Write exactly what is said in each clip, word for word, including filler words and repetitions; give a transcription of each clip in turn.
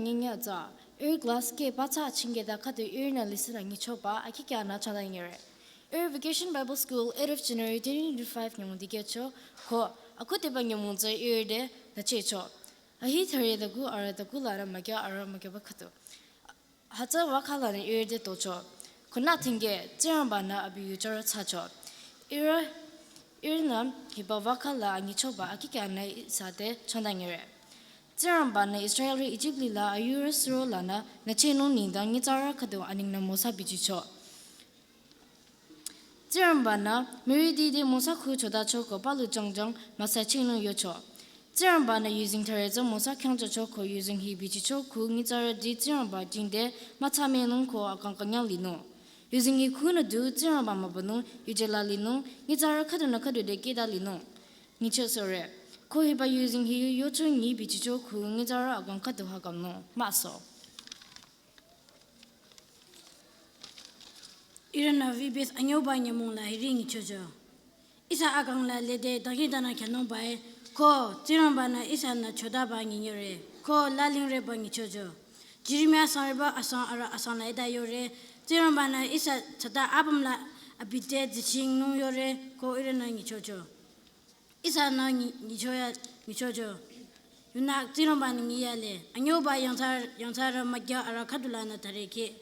Nyingya tsü, ihrü class ke pathsa achingketa khüdu ihrünü lesson anyichoba akikyanü changdanyere. Ihrü Vacation Bible School eighth of January twenty twenty-five nyümong dikehcho, ko akuteba nyümong tsü ihrü te nüchehcho. Ahi thare dagu ara dagu lara makya ara makyaba khüdu. Hütsü vakhalanü ihrü te tocho. Khunü thingke, Tsingrangbanü abi yujürü thsacho. Ihrü, ihrünü hiba vakhala anyichoba akikyanü ihsa te changdanyere. Tsingrangbanü Israelrü Ijip lila ayurü surolanü nüchehnung nengdang nyitsarü khüdu aningnü Mosa bichicho. Tsingrangbanü miridi te Mosa khu chodachoko palu jangjang müsachingnung yocho. Tsingrangbanü yuzeng thare tsü Mosa khyang jüchoko yuzeng hi bichicho khu nyitsarüti Tsingrangba jingte müthsamenung ko akang künyang linung. Yuzeng hi khunü du Tsingrangba mübünung yuje la linung nyitsarü khüdunü khüdu te keta linung. Nyichosore. Ko hiba yuzeng hi yocho nyi bichicho khu nyitsarü akang khüdu hakamnung. Maso. Ihrünü V B S anyoba nyümong la hiri nyichocho. Ihsa akang la lede dangkhidangnang khyünungbae, ko Tsingrangbanü ihsanü chodaba nyinyore, ko lalingreba nyichocho. Jeremia sangreba asang ara asang la hita yore, Tsingrangbanü ihsa thsata apüm la abi te zichingnung yore, ko ihrünü nyichocho. Ihsanü nyi-, nyichoya, nyichocho. Yunü Tsingrangbanü nyiyale. Anyoba yangthsa, yangthsarü makya ara khüdulanü thare ke.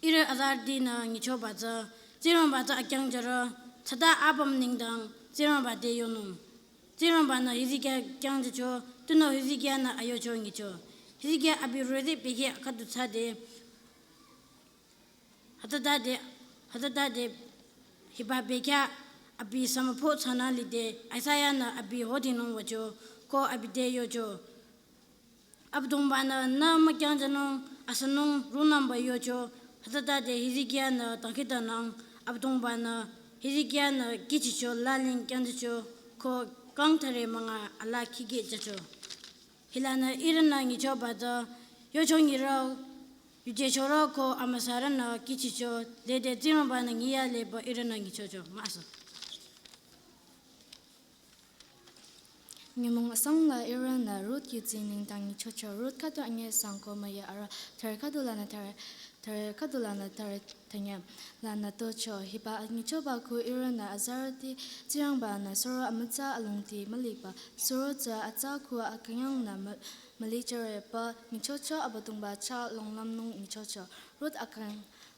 Ihrü azarütinü nyichoba tsü, Tsingrangba tsü akyangjürü, thsata apüm nengdang, Tsingrangba te yonung. Tsingrangbanü Hezekia kyangjücho, tunüo Hezekianü ayocho nyicho. Hezekia abi rüti bekhyah khüdu thsade, hütade, hütade, hiba bekhyah abi sümüpho thsanü lide, Isaianü abi hodinung wücho, ko abi te yocho. Abüdongbanü nü mükyangjünung, asünung rungnümba yocho, hütade Hezekianü dangkhidangnang, Abüdongbanü Hezekianü kihchicho, laling kyangjücho, ko kang thare münga ala khikhe jücho. Hilanü ihrünü nyichoba tsü, yocho nyirü, yuje chorü ko amüsarünü kihchicho, lede Tsingrangbanü nyiyaleba ihrünü nyichocho. Maso. Nyümong asang la ihrünü Ruth yuzi nengdang nyichocho. Ruth khüdu anyi sangko müya ara thare khüdulanü thare, thare khüdulanü thare thünyü lanü tocho. Hiba nyichoba khu ihrünü azarüti Tsingrangbanü suro amütsa alongdi müliba, suro tsü atsa khu akünyangnü mü-, mülichoreba nyichocho, Abüdongba chah longlümnung nyichocho. Ruth akang,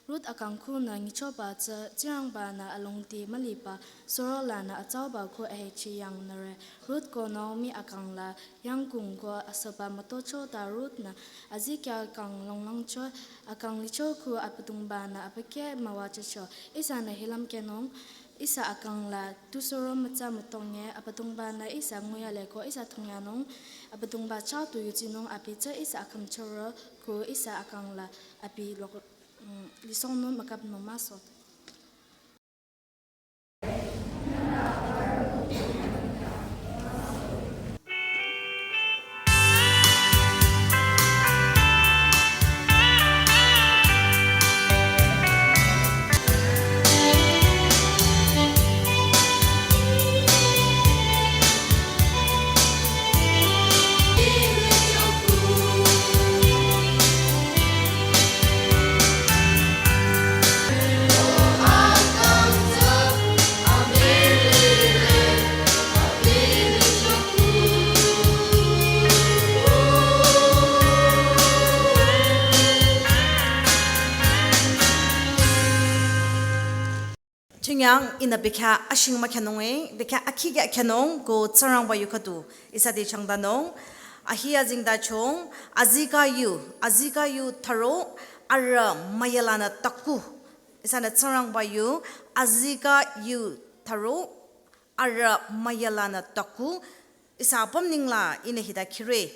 Ruth akang khunü nyichoba tsü Tsingrangbanü alongdi müliba, surolanü atsauba khu ahechi yangnüre. Ruth ko Naomi akang la yangkung ko asüba mütocho ta Ruthnü azikya akang longlangcho, akang licho khu Abüdongbanü abükyü müwajücho. Ihsanü hilüm khyünung, ihsa akang la tu suro mütsa mütonge, Abüdongbanü ihsa nguyale ko ihsa thongyanung, Abüdongba chah tu yuzinung abi tsü ihsa akhümchoro ko ihsa akang la abi lok, mm, lisongnung mükapnung maso. Chünye ihnü bekhyah ashing mükhyünung e, bekhyah akhikya khyünung ko Tsingrangba yu khüdu ihsa te changdanung. Ahi azengtacho, azikeh yu, azikeh yu tharo, arüh müyalanü taku. Ihsanü Tsingrangba yu, azikeh yu tharo, arüh müyalanü taku. Ihsa apüm nengla ihnü hita khire.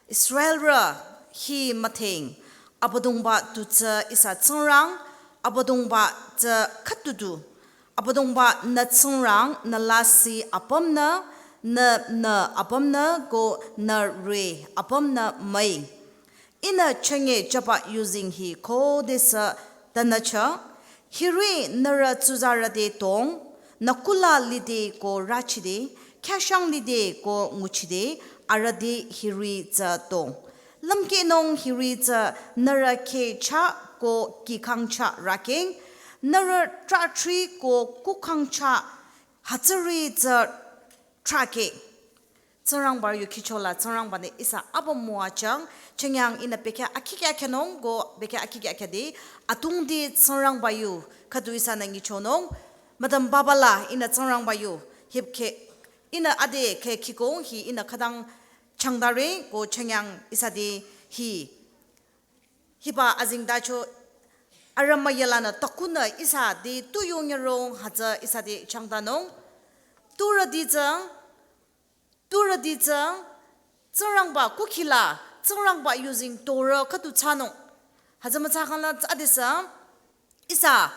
Israelrü hi müdheng, Abüdongba tu tsü ihsa Tsingrang, Abüdongba tsü khüdu du. Abüdongba nü Tsingrang, nü lasih apümnü, nü, nü apümnü ko nü re apümnü müi. Ihnü chünye jüba yuzeng hi khodesü tanüchah, hiri nührü tsuzarü te tong, nü kula lide ko rachide, khyashang lide ko nguchide, arüh te hiri tsü tong. Lümkehnung hiri tsü nührü kheh chah ko kihkhang chah rükheng, nührü trahthri ko kukhang chah hütsüri tsü trahkheh. Tsingrangba yu khichola Tsingrangba-nü ihsa apüm müwajüng, chengyang ihnü bekhyah akikya khyünung ko bekhyah akikya khyüde, atungdi Tsingrangba yu khüdu ihsanü nyichonung, madam babala ihnü Tsingrangba yu, hip kheh, ihnü ade kheh khikong hi ihnü khütang changdare ko chengyang ihsa te hi. Hiba azengtacho arüh müyalanü takunü ihsa te tu yongyarong hütsü ihsa te changdanung. Turüti tsü, turüti tsü, Tsingrangba kukhila, Tsingrangba yuzeng torü khüdu thsanung. Hütsü müthsakhangla tsü adesü, ihsa,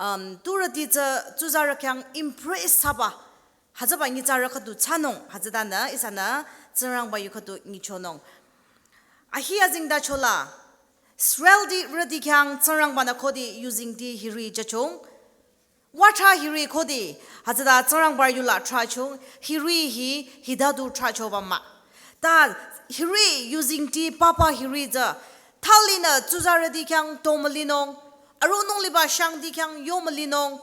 um, turüti tsü tsuzarü khyang impress thsaba. Hütsüba nyitsarü khüdu thsanung, hütsütanü ihsanü Tsingrangba yu khüdu nyichonung. Ahi azengtachola, Israelti rüti khyang Tsingrangba-nü khode yuzengti hiri jüchong, watra hiri khode, hütsüta Tsingrangba yula trahchong, hiri hi hita du trahchoba mah. Ta hiri yuzengti papa hiri tsü, thalinü tsuzarüti khyang to mülinung, aronung liba shangti khyang yo mülinung,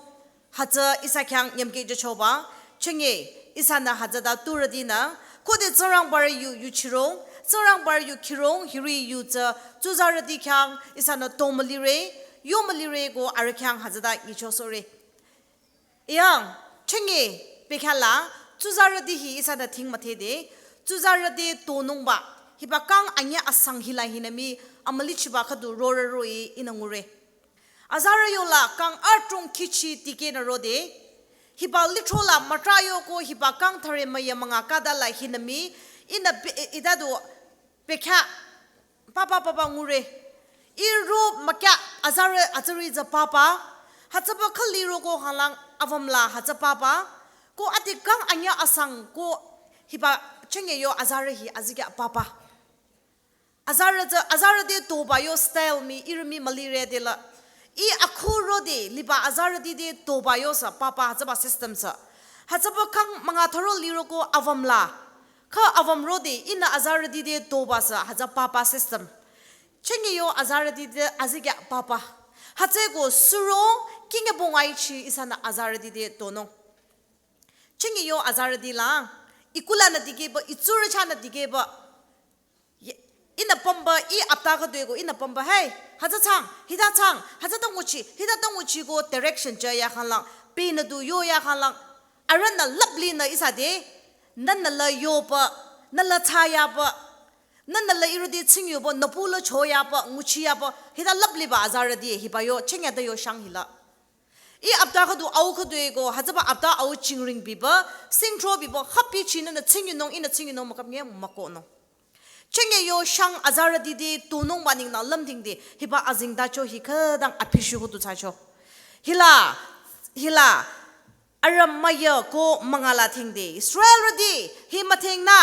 hütsü ihsa khyang nyümkeh jüchoba, chenge ihsanü hütsüta turütinü, khode Tsingrangba yu yuchirong, Tsingrangba yu khirong, hiri yu tsü, tsuzarüti khyang ihsanü to mülire, yo mülire ko arüh khyang hütsüta nyichosohre. Yang, chenge bekhyahla, tsuzarüti hi ihsanü thing müdhede, tsuzarüti tonungba, hiba kang anyüh asang hila hinü mii, amülichiba khüdu rorüh roh-i ihnü ngure. Azarü yola kang adrong khichi tikehnü rode, hiba lithrola mütrah yoko hiba kang thüre müya münga khüdala hinü mii, ihnü be-, i-, ita du bekhyah papa papa ngure. Iro mükya azarü azarü tsü papa, hütsüba khüli roko halang avamla hütsü papa, ko ati kang anyüh asang ko hiba chenge yo azarü hi azikya papa. Azarü tsü, azarü te toba yo style mii, ihrü mii mülire dela. I akhu rode, liba azarüti te toba yosü, papa hütsüba system sü. Hütsüba kang münga thüro liroko avamla. Kha avam rode, ihnü azarüti te toba sü, hütsü papa system. Chenge yo azarüti te azikya papa. Hütsüeko suro, kinge bongai chi ihsanü azarüti te tonung. Chenge yo azarüti la, ikulanü dikehba, itsurü chahnü dikehba. Ye-, ihnü pümba, i apta khüdu eko, ihnü pümba, hey, hütsü thsang, hita thsang, hütsüta nguchi, hitata nguchi ko direction jüya khanglang, penü du yoya khanglang, arühnü laplinü ihsa te, nühnü la yoba, nühnü la thsayaba, nühnü la ihrü te tsing yoba, nüpu la choyaba, nguchiyaba, hita lapliba azarüti hiba yo, chenge ta yo shang hila. I apta khüdu au khüdu eko, hütsüba apta au chingring biba, singthro biba, happy chinü nü tsingyunung, ihnü tsingyunung mükap nge mükohnung. Chenge yo shang azarüti te tonungba nengdang lümdhingde, hiba azengtacho hi khütang apishu khüdu thsacho. Hila, hila, arüh müya ko münga la dhingde, Israelrüti, hi müdhengnü.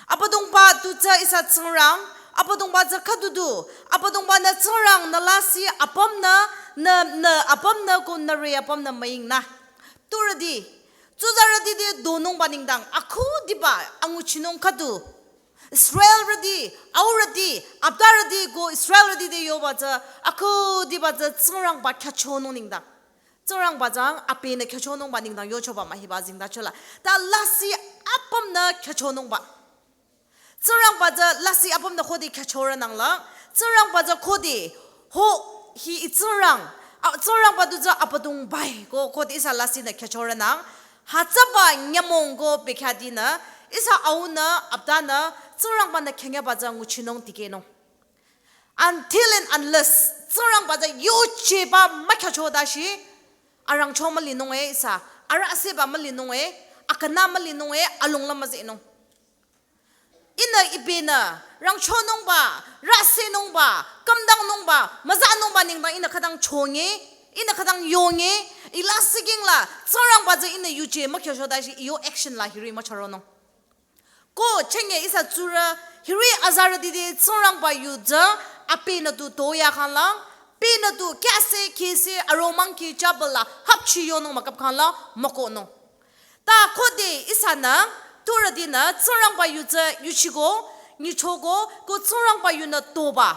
Abüdongba tu tsü ihsa Tsingrang, Abüdongba tsü khüdu du, Abüdongba nü Tsingrang nü lasih apümnü, nü, nü apümnü ko nüre apümnü müingnü. Turüti, tsuzarüti te donungba nengdang, akhudiba anguchinung khüdu. Israelrüti, aurüti, aptarüti ko Israelrüti te yoba tsü, akhudiba tsü Tsingrangba khyüchonung nengdang. Tsingrangba tsü apenü khyüchonungba nengdang yochoba mah hiba azengtachola. Ta lasih apümnü khyüchonungba. Tsingrangba tsü lasih apümnü khode khyüchorünangla. Tsingrangba tsü khode ho hi i Tsingrang. A, Tsingrangba tu tsü Abüdongbai ko khode ihsa lasihnü khyüchorünang. Hütsüba nyümong ko bekhyahtinü. Ihsa aunü, aptanü, Tsingrangba-nü khyünyüba tsü nguchinung tikehnung. Until and unless Tsingrangba tsü yujeba mükhyüchotashi, arangcho mülinung e ihsa, arüh aseba mülinung e, akana mülinung e, alung la müzehnung. Ihnü ibenü, rangchonungba, rüsehnungba, kümdangnungba, müzahnungba nengdang ihnü khütang chonge, ihnü khütang yonge, i lasih kingla, Tsingrangba tsü ihnü yuje mükhyüchotashi, i yo action la hiri müchüronung. Ko chenge ihsa tsurü hiri azarüti te Tsingrangba yu tsü apenü tu toya khanglang, penü tu kyase kyase aromang ki chabala hapchi yonung mükap khanglang mükohnung. Ta khode ihsanü turütinü Tsingrangba yu tsü yuchiko nyichoko ko Tsingrangba yunü toba,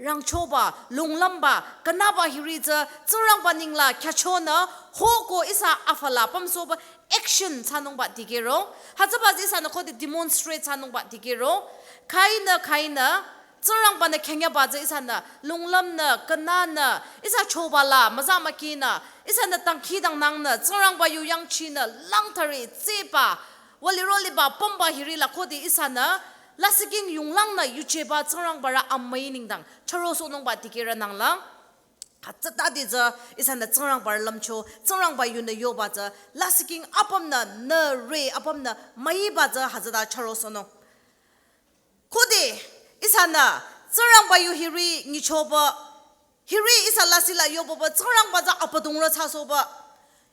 rangchoba, lunglümba, künaba hiri tsü Tsingrangba nengla khyachonü hoko ihsa afala pümsohba action thsanungba dikehro. Hütsüba tsü ihsanü khode demonstrate thsanungba dikehro. Khainü, khainü, Tsingrangbanü khyünyaba tsü ihsanü, lunglümnü, künanü, ihsa chobala, müza mükinü, ihsanü dangkhidangnangnü, Tsingrangba yu yangchinü, langthari, tseba, wüliro liba, pümba hirila khode ihsanü, lasihking yunglangnü, yucheba, Tsingrangbarü amüi nengdang, chürosohnungba dikehrü nanglang. Hütsütade tsü, ihsanü Tsingrangbarü lümcho, Tsingrangba yunü yoba tsü, lasihking apümnü, nüre apümnü, müiba tsü, hütsüta chürosohnung. Khode, ihsanü, Tsingrangba yu hiri nyichoba, hiri ihsa lasih la yoba ba, Tsingrangba tsü abüdongrü thsasohba.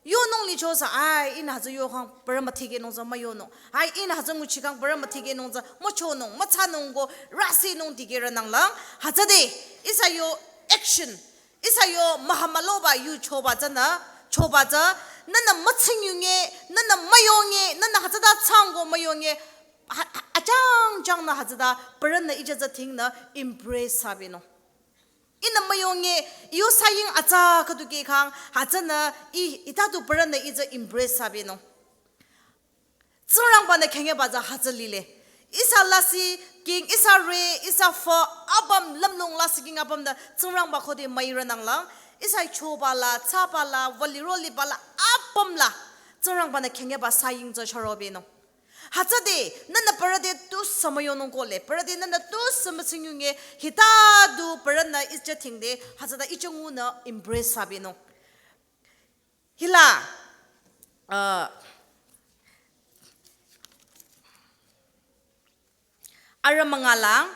Yonung lichosa, ai, ihnü hütsü yokhang, parü müthikehnung tsü müyonung. Ai, ihnü hütsü nguchikhang, parü müthikehnung tsü müchonung, müthsanung ko, rüsinung dikehrü nanglang. Hütsüde, ihsa yo action, ihsa yo mühamüloba yu choba tsünü, choba tsü, nünü mütsingyunge, nünü müyonge, nünü hütsüta thsangko müyonge, ha, ha, achangchangnü hütsüta, parünü ija tsü dhingnü impress thsabenung. Ihnü müyonge, iyo saying atsa khüdu kehkhang, hütsünü, i, hita du parünü ija impress thsabenung. Tsingrangbanü khyünyaba tsü hütsü lile. Ihsa lasihking, ihsa re, ihsa fü, apüm lümlong lasihking apümnü Tsingrangba khode müirü nanglang. Ihsa chobala, thsabala, wüliro libala, apümla. Tsingrangbanü khyünyaba saying tsü chürobenung. Hütsüde, nünü parü te tusü müyonung kohle, parü te nünü tusü mütsingyunge, hita du parünü ija dhingde, hütsüta ija ngunü impress thsabenung. Hila, uh, arü müngalang,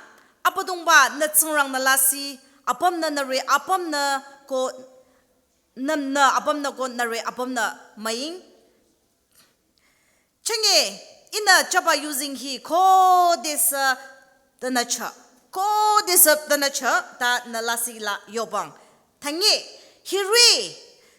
Abüdongba nü Tsingrang nü lasih, apümnü nüre apümnü ko, nü, nü apümnü ko nüre apümnü müing. Chenge, ihnü jüba yuzeng hi khodesü tünüchah, khodesü tünüchah ta nü lasih la yobang. Tangi, hiri,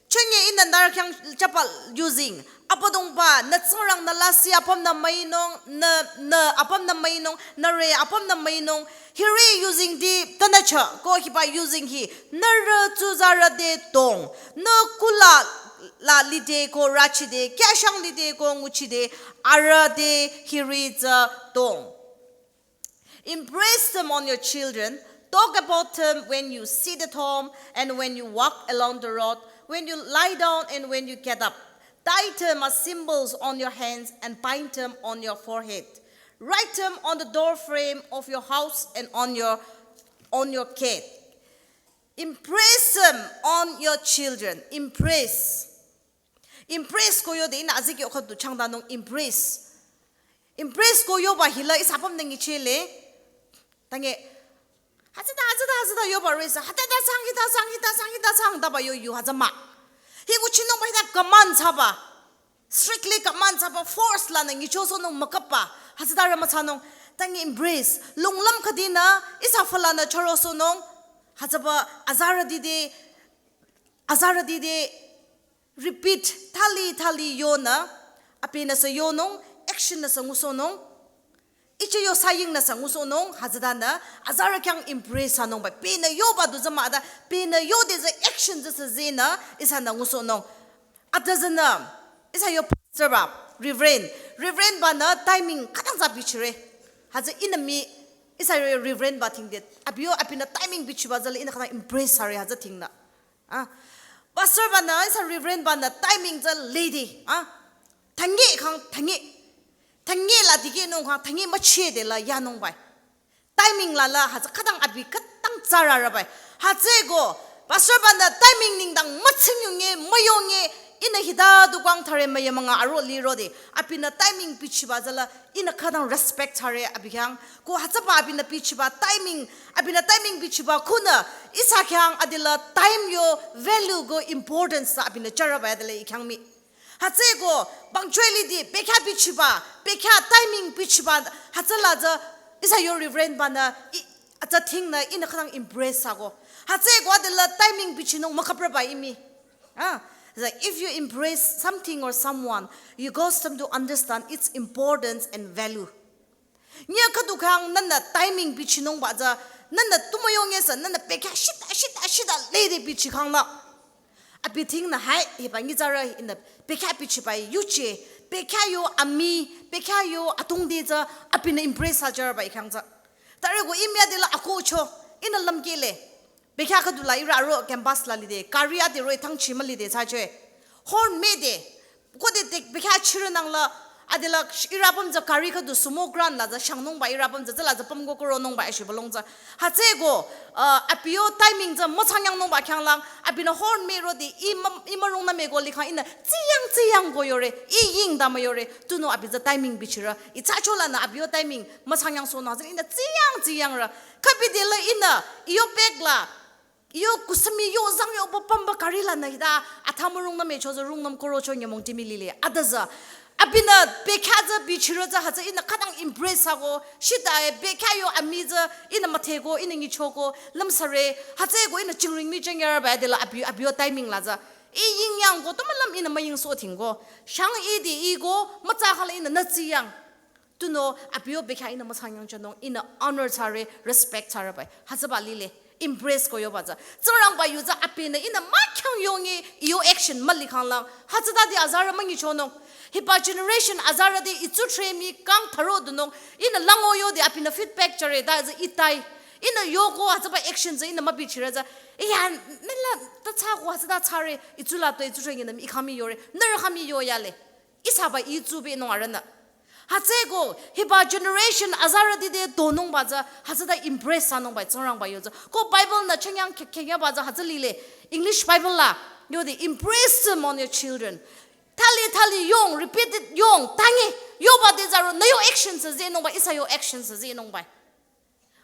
chenge ihnü nührü khyang jüba yuzeng, Abüdongba nü Tsingrang nü lasih apümnü müinung, nü, nü apümnü müinung, nüre apümnü müinung, hiri yuzeng ti tünüchah ko hiba yuzeng hi, nührü tsuzarü te dong, nü kula la lide ko rachide, kyashang lide ko nguchide, arüh te hiri tsü dong. Impress them on your children. Talk about them when you sit at home and when you walk along the road, when you lie down and when you get up. Tie them as symbols on your hands and bind them on your forehead. Write them on the door frame of your house and on your, on your gate. Impress them on your children. Impress. Impress ko yode ihnü azikeh khüdu changdanung impress. Impress ko yoba hila ihsa apümnü nyichele. Tangi, hütsüta, hütsüta, hütsüta yoba resa. Hütsüta thsang, hita thsang, hita thsang, hita thsang, taba yo yu hütsü mah. Hi nguchinungba hita command thsaba. Strictly command thsaba, force lanü nyichosohnung müküpba. Hütsüta rü müthsanung. Tangi impress. Lunglüm khüdinü, ihsa fülanü chürosohnung. Hütsüba azarüti te, azarüti te, repeat, thali, thali yonü, abinü sü yonung, action nü sü ngusohnung, iche yo saying nü sü ngusohnung, hütsütanü, azarü khyang impress thsanungba, binü yoba du tsü mah ta, binü yode tsü action tsü sü zenü, ihsanü ngusohnung. Ata tsünü, ihsa yo pastor ba, reverend, reverend banü timing khütang tsü bichire. Hütsü ihnü mii, ihsa yo reverend ba dhingde, abi yo abinü timing bichiba tsüla ihnü khütang impress thsare hütsü dhingnü. Ah, pastor banü, ihsa reverend banü timing tsü lede. Ah, tangi khang tangi. Tangi la dikehnung khang tangi müchide la yanungbai. Timing la la hütsü khütang abi khütang tsürarübai. Hütsüeko, pastor banü timing nengdang mütsingyunge, müyonge, ihnü hita du kwang thsare müyamünga aro lirode. Abinü timing bichiba tsüla ihnü khütang respect thsare abi khyang. Ko hütsüba abinü bichiba timing, abinü timing bichiba khunü ihsa khyang adila time yo value ko importance tsü abinü jürüba adila i khyang mii. Hütsüeko punctuality, bekhyah bichiba, bekhyah timing bichiba, hütsüla tsü ihsa yo reverend banü i, atsa dhingnü ihnü khütang impress thsako. Hütsüeko adila timing bichinung müküprüba imi. Ah, it's like if you impress something or someone, you cause them to understand its importance and value. Nyi khüdu khang nünü timing bichinungba tsü, nünü tumüyo ngesü, nünü bekhyah shita, shita, shita lede bichikhang la. Abi thingnü hai, hiba nyitsarü ihnü bekhyah bichiba yuje, bekhyah yo amii, bekhyah yo atungdi tsü, abinü impress thsajürüba ikhang tsü. Tare ko imya dela akohcho, ihnü lümkehle. Bekhyah khüdu la ihrü aro campus la lide, gari ade roh-i thangchi mülide thsachoe. Horn müde, khode te bekhyah chirünang la, adela sh-, ihrü apüm tsü gari khüdu Sumo Grand la tsü shangnungba ihrü apüm tsü, tsüla tsü pümko koronungba ashibalong tsü. Hütsüeko, uh, abi yo timing tsü müthsangyangnungba khyanglang, abinü horn müro de, i mü-, i mürungnü müko likhang ihnü, tsiyang, tsiyang ko yore, i ying ta müyore, tunüo abi tsü timing bichirü, i thsacho lanü abi yo timing, müthsangyangsohnung hütsü ihnü tsiyang, tsiyangrü. Khübide la ihnü, i yo bag la, i yo kusümi yo zang yo bo pümba gari lanü hita, atha mürungnü mücho tsü rungnüm korocho nyümong timi lile. Adatsü, abinü bekhyah tsü bichirü tsü hütsü ihnü khütang impress thsako, shita e bekhyah yo amii tsü ihnü müdheko, ihnü nyichoko, lümsare, hütsüeko ihnü chingring mi chengyarüba dela abi, abi yo timing la tsü. I yingyang ko tümülüm ihnü müyingsoh thingko. Shang i de i ko, mütsa khala ihnü nütsiyang. Tunüo abi yo bekhyah ihnü müthsangyangchanung, ihnü honor thsare, respect thsarüba. Hütsüba lile, impress ko yoba tsü. Tsingrangba yu tsü abinü ihnü mükhyang yonge, i yo action mülikhanglang. Hütsütade azarü münyichonung. Hiba generation azarü de itsu tre mi kang tharo dunung. Ihnü lango yo de abinü feedback thsare, ta tsü itai. Ihnü yoko hütsüba action tsü ihnü mübichirü tsü. Iya, nüla ta thsako hütsüta thsare, itsu la to itsu tre nginü mi ikhami yore. Nührü khami yoyale. Ihsaba itsu binung arühnü. Hütsüeko, hiba generation azarüti te donungba tsü, hütsüta impress thsanungba, Tsingrangba yu tsü. Ko Bible nü chengyang khe-, khengyaba tsü hütsü lile, English Bible la, yode, "Impress them on your children." Thali, thali yong, repeat it yong, tangi, yoba te tsü ro, nü yo action tsü zenungba, ihsa yo action tsü zenungba.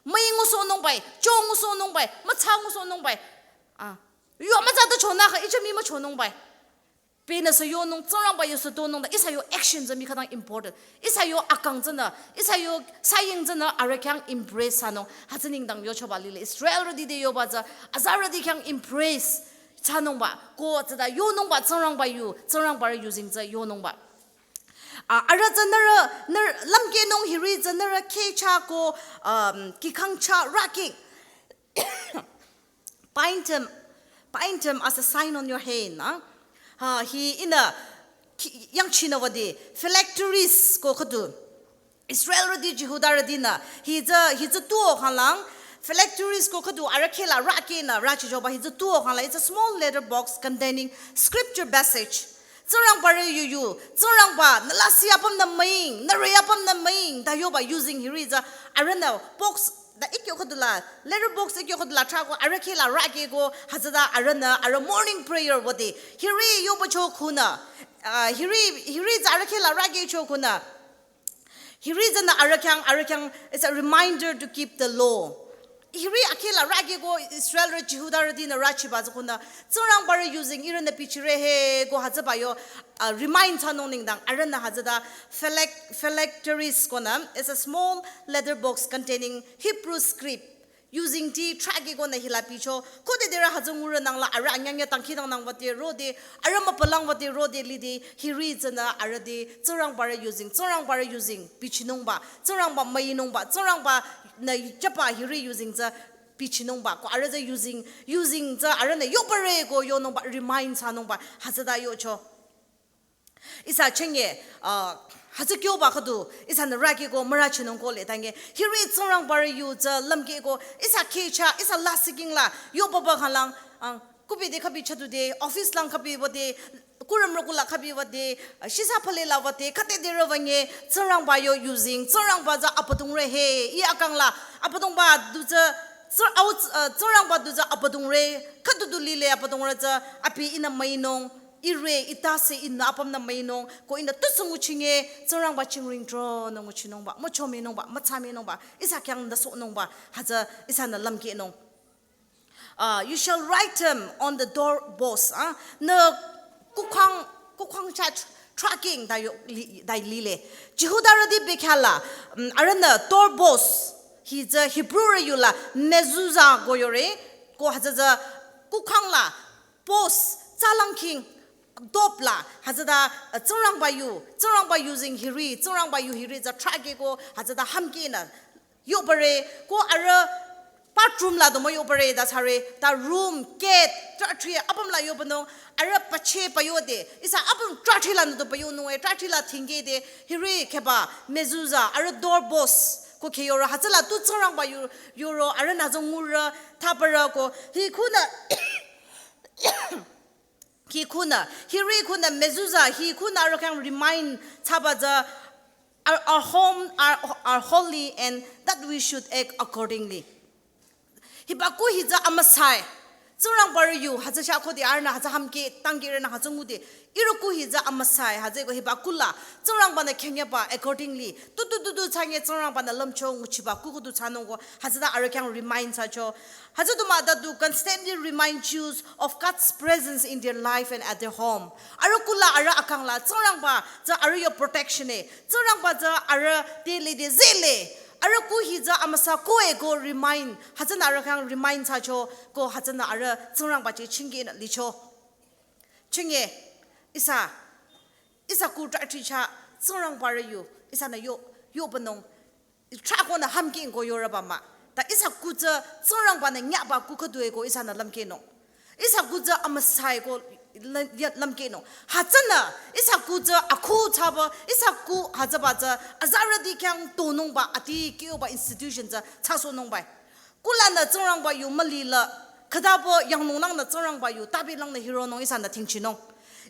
Müi ngusohnungba, cho ngusohnungba, mütsa ngusohnungba. Ah, yo mütsa ta chonakha, ichami müchonungba. Penü sü yonung, Tsingrangba yu sü donung ta, ihsa yo action tsü mi khütang important. Ihsa yo akang tsünü, ihsa yo saying tsünü, arüh khyang impress thsanung. Hütsü nengdang yochoba lile, Israelrüti te yoba tsü, azarüti khyang impress thsanungba. Ko tsüta yonungba, Tsingrangba yu, Tsingrangba rü yuzeng tsü yonungba. Ah, arüh tsü nührü, nührü, lümkehnung hiri tsü nührü kheh chah ko, um, kihkhang chah rüki. Bind them, bind them as a sign on your hand, ah. Ha, hi ihnü ki-, yangchinü wüde, phylacteries ko khüdu. Israelrüti, Jihudarütinü, hi tsü, hi tsü tuo khanglang, phylacteries ko khüdu arüh kheh la rükehnü, rüchichoba hi tsü tuo khanglang, it's a small leather box containing scripture passage. Tsingrangba rü yu yu, Tsingrangba, nü lasih apümnü müing, nü rü apümnü müing, ta yoba yuzeng hiri tsü, arühnü box, ta ikyo khüdu la, leather box ikyo khüdu la trahko, arüh kheh la rükehko, hütsüta arühnü, arüh morning prayer wüde, hiri yobacho khunü, ah, hiri, hiri tsü arüh kheh la rükehcho khunü. Hiri tsünü arüh khyang, arüh khyang, it's a reminder to keep the law. Hiri akheh la rükehko Israelrü Jihudarütinü rüchiba tsü khunü, Tsingrangba rü yuzeng ihrünü bichire he ko hütsüba yo, ah, remind thsanung nengdang, arühnü hütsüta phylak-, phylacteries konü, it's a small leather box containing Hebrew script. Yuzengti trahkehkonü hila bicho, khode derü hütsü ngurünang la arüh anyangya dangkhidangnang wüde rode, arüh müpülang wüde rode lide, hiri tsünü arüh te, Tsingrangba rü yuzeng, Tsingrangba rü yuzeng, bichinungba, Tsingrangba müinungba, Tsingrangbanü jüba hiri yuzeng tsü bichinungba, ko arüh tsü yuzeng, yuzeng tsü arühnü yoba re ko yonungba, remind thsanungba, hütsüta yocho. Ihsa chenge, ah, hütsü kyoba khüdu, ihsanü rükehko mürüchinung ko le tangi. Hiri Tsingrangba rü yu tsü lümkehko, ihsa kheh chah, ihsa lasih king la, yobaba khanglang, ah, kubi de khübi chadu de, office lang khübi wüde, kurüm rüku la khübi wüde, ah, shisa phale la wüde, khüde derü wünge, Tsingrangba yo yuzeng, Tsingrangba tsü Abüdongre he, i akang la, Abüdongba du tsü, Tsing-, au, ah, Tsingrangba du tsü Abüdongre, khüdu du lile Abüdongre tsü, abi ihnü müinung, ire, i tase ihnü apümnü müinung, ko ihnü tusü nguchinge, Tsingrangba chingring tronü nguchinungba, müchominungba, mütsaminungba, ihsa khyang nüsohnungba, hütsü ihsanü lümkehnung. Ah, "You shall write them on the doorpost," ah, nü kukhang, kukhang chah tr-, trahking ta yo li-, ta lile. Jihudarüti bekhyah la, mm, arühnü doorpost, hi tsü Hebrew rü yu la mezuzah ko yore, ko hütsü tsü kukhang la, post, tsalang king, top la, hütsüta, uh, Tsingrangba yu, Tsingrangba yuzeng hiri, Tsingrangba yu hiri tsü trahkeh ko, hütsüta hamkehnü yobare, ko arüh bathroom la du müyobare ta thsare, ta room, gate, trahthri apüm la yobanung, arüh pache payode, ihsa apüm trahthri lanü du payonung e, trahthri la thingkehde, hiri kheba, mezuzah, arüh door post, ko khe yoro, hütsüla tu Tsingrangba yu, yoro, arühnü tsü ngurü, thapürü ko, hi khunü, hi khunü, hiri khunü, mezuzah, hi khunü arüh khyang remind thsaba tsü, our, our home are, are holy and that we should act accordingly. Hiba kuh hi tsü amüsa-i. Tsingrangba rü yu, hütsü sha khode arühnü hütsü hamkeh, tangkeh rünü hütsü ngude. Ihrü kuh hi tsü amüsa-i, hütsüeko hiba kuh la. Tsingrangba-nü khyang yaba accordingly. Tu tu tu tu thsanye Tsingrangba-nü lümcho nguchiba kuh kuh du thsanung ko. Hütsüta arüh khyang remind thsacho. Hütsü du mah ta du constantly remind Jews of God's presence in their life and at their home. Arüh kuh la arüh akang la Tsingrangba tsü arüh yo protection e. Tsingrangba tsü arüh te lide zehle. Arüh kuh hi tsü amüsa ko e ko remind. Hütsünü arüh khyang remind thsacho ko hütsünü arüh Tsingrangba che chingkehnü licho. Chinge ihsa, ihsa kuh trahthri chah Tsingrangba rü yu, ihsanü yo, yobanung. Trahkonü hamkeh ko yorüba mah. Ta ihsa kuh tsü Tsingrangba-nü nyaba kuh khüdu e ko ihsanü lümkehnung. Ihsa kuh tsü amüsa-i ko lüm-, ya-, lümkehnung. Hütsünü ihsa kuh tsü akhu thsaba, ihsa kuh hütsüba tsü azarüti khyang tonungba, ati kyoba institution tsü thsasohnungba. Kuh lanü Tsingrangba yu mülila, khütaba yanglung langnü Tsingrangba yu, tabi langnü hironung ihsanü tingchinung.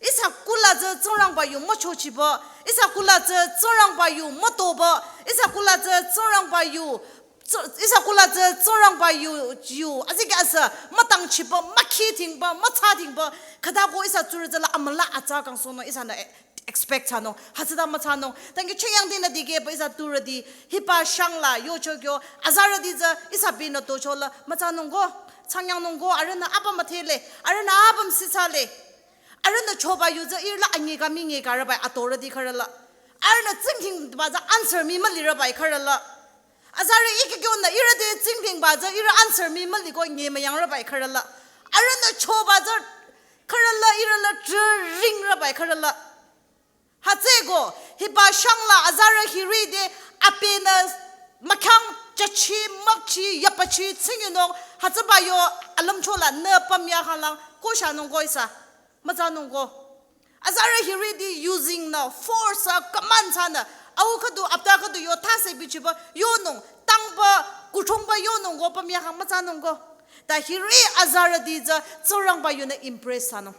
Ihsa kuh la tsü Tsingrangba yu müchochiba, ihsa kuh la tsü Tsingrangba yu mütoba, ihsa kuh la tsü Tsingrangba yu, tsu-, ihsa kuh la tsü Tsingrangba yu, yu, azikeh asü, mütangchiba, mükhitingba, mütsatingba, khüta ko ihsa tsurü tsü la amüla atsa kangsohnung ihsanü e-, expect thsanung, hütsüta müthsanung. Tangki cheyang dinü dikehba ihsa tsurüti, hiba shang la, yocho kyo, azarüti tsü, ihsa binü tocho la, müthsanung ko, thsangyangnung ko, arühnü apüm müdhele, arühnü apüm sithsale. Arühnü choba yu tsü ihrü la anyi ka mi nyi ka rübai atorüti khürü la. Arühnü tsingdhingba tsü answer mi müli rübai khürü la. Azarü ikeh kyonü ihrü te tsingdhingba tsü ihrü answer mi müli ko nyi müyang rübai khürü la. Arühnü choba tsü khürü la ihrü la trü ring rübai khürü la. Hütsüeko, hiba shang la azarü hiri te apenü mükhyang chachi, mükchi, yapachi, tsinginung, hütsüba yo alümcho la nü pümya khalang, ko shanung ko ihsa, müthsanung ko. Azarü hiri te using nü, force a, command thsanü, au khüdu, apta khüdu yo thase bichiba, yonung, tangba, kuthongba yonung ko, pümya khang müthsanung ko. Ta hiri azarüti tsü, Tsingrangba yunü impress thsanung.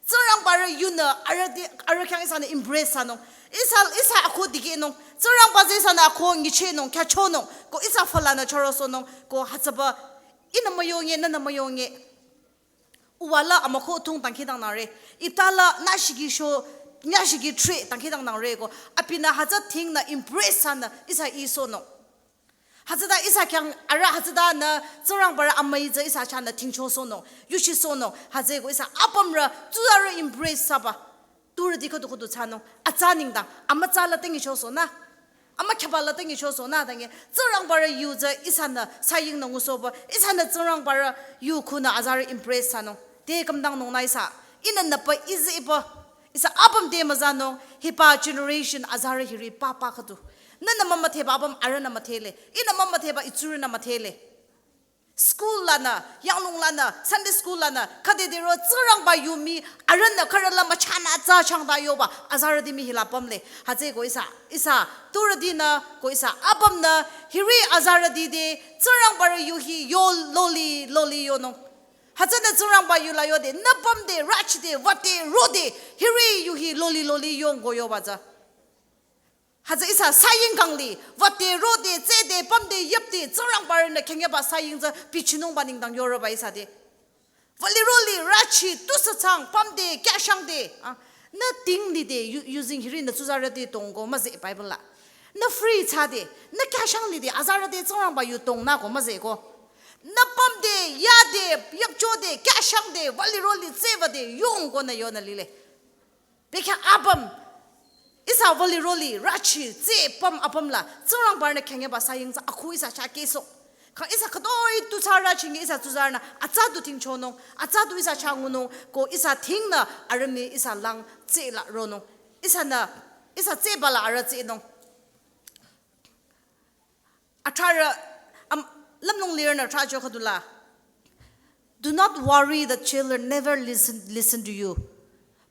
Tsingrangba rü yunü arüh ti, arüh khyang ihsanü impress thsanung. Ihsa, ihsa akhu dikehnung. Tsingrangba tsü ihsanü akhu nyichehnung, khyachonung. Ko ihsa fülanü chürosohnung. Ko hütsüba ihnü müyonge, nünü müyonge. Uwa la amükhu thung dangkhidangnangre. Ipta la nashiki sho, nashiki tre dangkhidangnangre ko. Abinü hütsü thingnü impress thsanü ihsa isohnung. Hütsüta ihsa khyang arüh hütsütanü Tsingrangba rü amüi tsü ihsa chahnü tingchosohnung, yuchisohnung, hütsüeko ihsa apümrü tsuzarü impress thsaba. Tsurüti khüdu khüdu thsanung, atsa nengdang, amütsa la tengichosohnü, amükhyaba la tengichosohnü, tangi Tsingrangba rü yu tsü ihsanü sayingnü ngusohba, ihsanü Tsingrangba rü yu khunü azarü impress thsanung, te kümdangnungnü ihsa, ihnü nüpa izi ipa, ihsa apüm te müthsanung, hiba generation azarü hiri papa khüdu. Nünü mümüdheba apüm arühnü müdhele. Ihnü mümüdheba itsurünü müdhele. School lanü, yanglung lanü, Sunday school lanü, khüdedero Tsingrangba yu mi arühnü khürü la müchanü atsa changta yoba, azarüti mi hila pümle. Hütsüeko ihsa, ihsa, tsurütinü, ko ihsa apümnü, hiri azarüti te, Tsingrangba rü yu hi yo loli, loli yonung. Hütsünü Tsingrangba yu la yode, nü pümde, rachide, wüde, rode, hiri yu hi loli loli yong ko yoba tsü. Hütsü ihsa saying kangli, wüde, rode, tsede, pümde, yüpde, Tsingrangba rünü khyang yaba saying tsü bichinungba nengdang yorüba ihsa te. Wüli roli, rachi, tusü thsang, pümde, kyashangde, ah, nü tinglide, yu-, using hiri nü tsuzarü te tong ko müzeh Bible la. Nü free thsade, nü kyashang lide, azarü te Tsingrangba yu tongnü ko müzeh ko. Nü pümde, yade, yüpchode, kyashangde, wüli roli, tsewüde, yong ko nü yonü lile. Bekhyah apüm, ihsa wüli roli, rachi, tse püm apüm la, Tsingrangba rünü khyang yaba saying tsü akhu ihsa chah kehsoh. Kha ihsa khütoi tu thsarü chingi ihsa tsuzarünü atsa du thingchonung, atsa du ihsa changunung, ko ihsa thingnü arümi ihsa lang tsela ronung. Ihsanü, ihsa tsebala arüh tsenung. Athsarü, am, lümlong lirünü thracho khüdula. Do not worry the children, never listen, listen to you.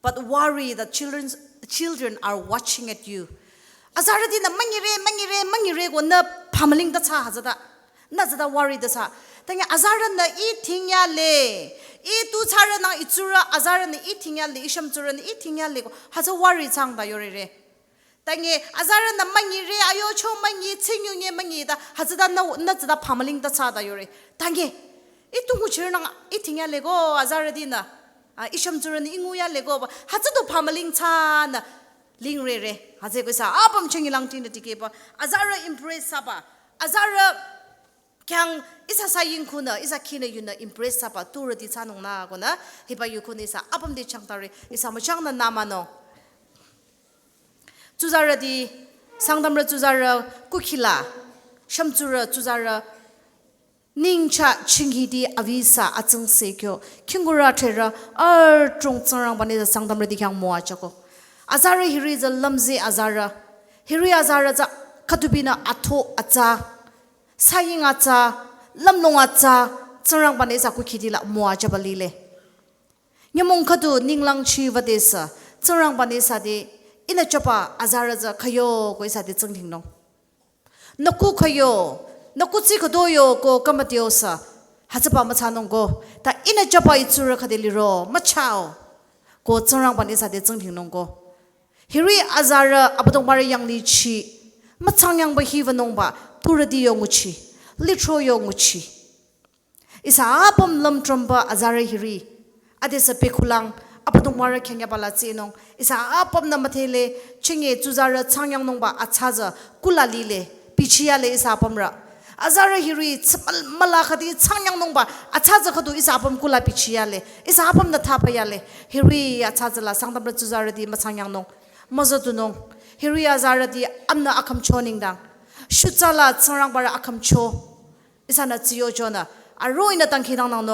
But worry the children's, children are watching at you. Azarütinü müngire, müngire, müngire ko nü phamüling ta thsa hütsüta. Nü tsüta worry ta thsa. Tangi azarünü ih thingyale. Ih tu thsarünang itsurü azarünü ih thingyale, ishümtsurünü ih thingyale ko. Hütsü worry thsang ta yorere. Tangi azarünü müngire, ayo cho müngi, tsingyunye müngi ta, hütsüta nü, nü tsüta phamüling ta thsa ta yore. Tangi, ih tu nguchirünang ih thingyale ko azarütinü. A, ishümtsurünü ih nguyale ko ba, hütsü du phamüling thsanü lingrere. Hütsüeko ihsa apüm chingi langtinü dikehba. Azarü impress thsaba. Azarü khyang ihsa saying khunü, ihsa khinü yunü impress thsaba. Turüti thsanung nü konü, hiba yu khunü ihsa apüm te changtare. Ihsa müchangnü nü mano. Tsuzarüti, Sangtamrü tsuzarü kukhila, shümtsurü tsuzarü, ningcha chinghiti avisa atsingse kyo, khingkurü therü, artung Tsingrangbanü tsü Sangtamrüti khyang müwajüko. Azarü hiri tsü lümzi azarü, hiri azarü tsü khüdubinü atho atsa, saying atsa, lümlong atsa, Tsingrangbanü tsü kukhitila müwajüba lile. Nyümong khüdu ninglang chiwüdesü, Tsingrangbanü sade, ihnü jüba azarü tsü khüyo ko ihsa te tsingdhingnung. Nü ku khüyo, nü ku tsi khüdo yo ko kamadio sü, hütsüba müthsanung ko, ta ihnü jüba itsurü khüde liro, müchao, ko Tsingrangbanü sade tsingdhingnung ko. Hiri azarü Abüdongbarü yanglichi, mütsangyangba hiwünungba, turüti yo nguchi, lithro yo nguchi. Ihsa apüm lümtrümba azarü hiri. Adesü pekhulang, Abüdongbarü khyang yaba la tsinung. Ihsa apümnü müdhele, chinge tsuzarü tsangyangnungba atsa tsü kula lile, bichiyale ihsa apümrü. Azarü hiri tsü mal-, mala khüdi tsangyangnungba atsa tsü khüdu ihsa apüm kula bichiyale. Ihsa apümnü thapayale. Hiri atsa tsüla Sangtamrü tsuzarüti mütsangyangnung. Müzüdunung. Hiri azarüti amnü akhümcho nengdang. Shutsala Tsingrangbarü akhümcho. Ihsanü tsiyo chonü. Aroh-i nü dangkhidangnangnung.